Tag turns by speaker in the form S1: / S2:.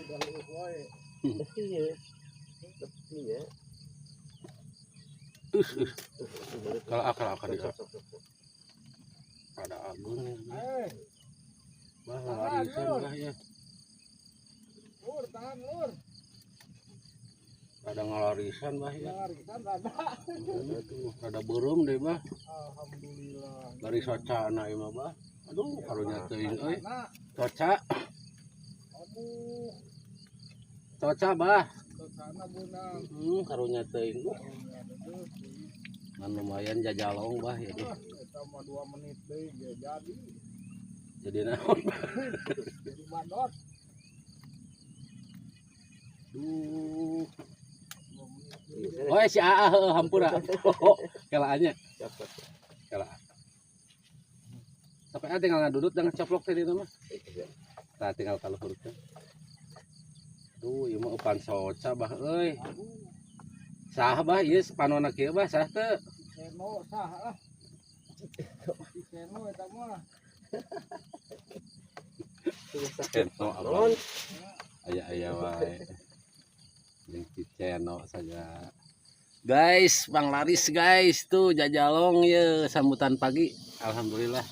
S1: Udah leuh wae.
S2: Iya. Iya.
S3: Us, us. Kalau akal akal dia.
S2: Sok, sok, sok, sok.
S3: Ada agung ya.
S1: Eh,
S3: Bah, larisan bah ya.
S1: Lur, tahan lur.
S3: Ada ngalarisan bah ya.
S1: Larisan rada.
S3: Tuh, rada beureum deh bah.
S1: Alhamdulillah.
S3: Dari soca na ieu mah bah. Aduh, karunya teuing euy.
S1: Nah,
S3: Soca,
S1: aduh,
S3: soca bah.
S1: Socana beunang.
S3: Karunya teuing.
S1: Karunya deui.
S3: Ngan lumayan jajalong bah ya deh.
S1: Ah, eta mah 2 menit deui ge jadi.
S3: Jadi naon bah?
S1: Jadi bandot.
S3: Duh.
S1: 2 menit deui.
S2: Iya,
S3: Oh, si AA heueuh hampura. Oh, kelaannya.
S2: siap, siap.
S3: Kela. Sampai ah tinggal ngadudut dan coplok tadi mah.
S2: Iya.
S3: Tah tinggal kalau huruf teh. Duh, ieu mah eupan soca bah euy.
S1: Aduh,
S3: Sah bah ieu panona kieu bah sah teu?
S1: Seno sah ah. Si Seno eta mah.
S3: Ceno
S2: Non.
S3: abang. Aya-aya wae. Jeung si Ceno saja. Guys, Bang Laris guys tuh jajalong ye sambutan pagi. Alhamdulillah.